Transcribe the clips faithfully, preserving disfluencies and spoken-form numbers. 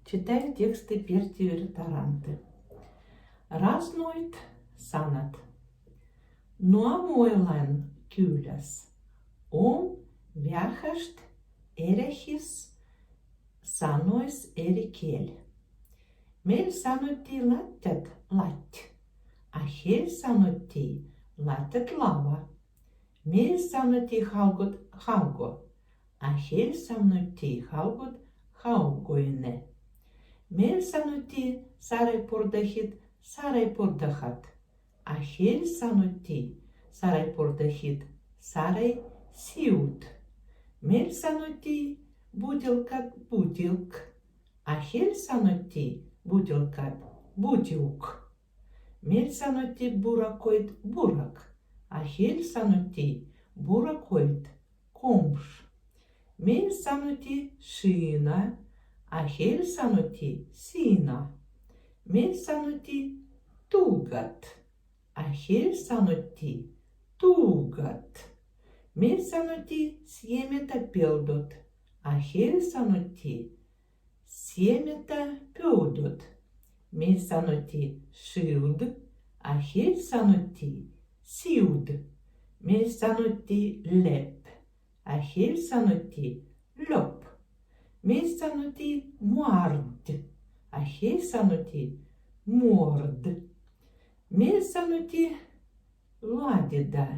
Читаю тексты Перти Ир Таранты. Разноид санат. Нуа Мойлан кюляс он вяхашт эрехис саноис ери кель. Мейль санотти латтяд латть, а хель санотти латтяд лава. Мейль санотти халгод халго, а хель санотти халгод халгойнэ. Мейль санотти сарай пордахид сарай пордахад, а хель санотти сарай пордахид сарай сиуд. Мейль санотти бутылкад бутылк, а хель санотти бутылкад бутюк. Мейль санотти буракоид бурак, а хель санотти буракоид комш. Мейль санотти шина, а хель санотти сина. Мейль санотти тугат, а хель санотти тугат. Мейль санотти сиемета пелдот, а хель санотти сиемета пелдот. Мейль санотти шылд, а хель санотти сиуд. Мейль санотти леп, а хель санотти лёп. Мейль санотти муард, а хель санотти морд. Мейль санотти ладида,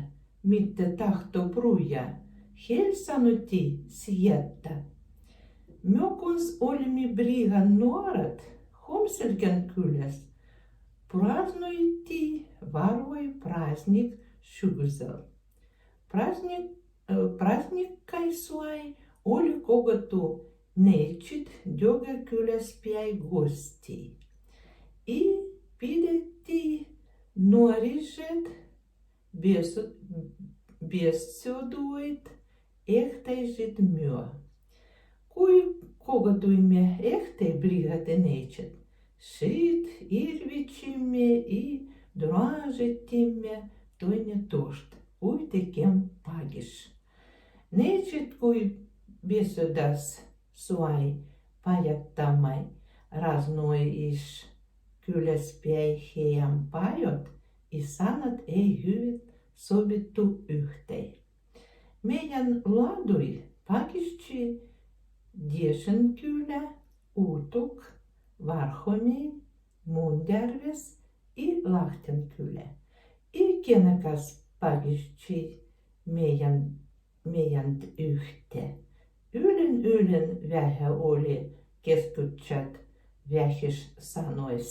митта тахто пруя, хель санотти сиетта. Меконс олеми брига нуарат хомсилкян кюляс празнуйти варвой праздник шугзал. Праздник, э, праздниккай суай оли коготу нечит дёга кюляс пияй гости. И пидетти нуариджет бес-, бесёдуйт эхтайджет мё. Куй коготуйме эхтай брига нечит, шыд ирвичиме и дроажитиме тойне тошт, куйтэ кем пагис. Нечит куй бесёдас суай паяттамай разноиш кюляс пияй хеям пайот и санат эй гывит собиту юхтэй. Меян ладуй пагисчи Дешен кюля, Утук, Вархомей, Мундярвес и Лахтян кюля. И кенакас пагисчи меян, меянд юхтэ. Ӱлӧн-ӱлӧн вяхе оли кескутчад вяхиш санойс.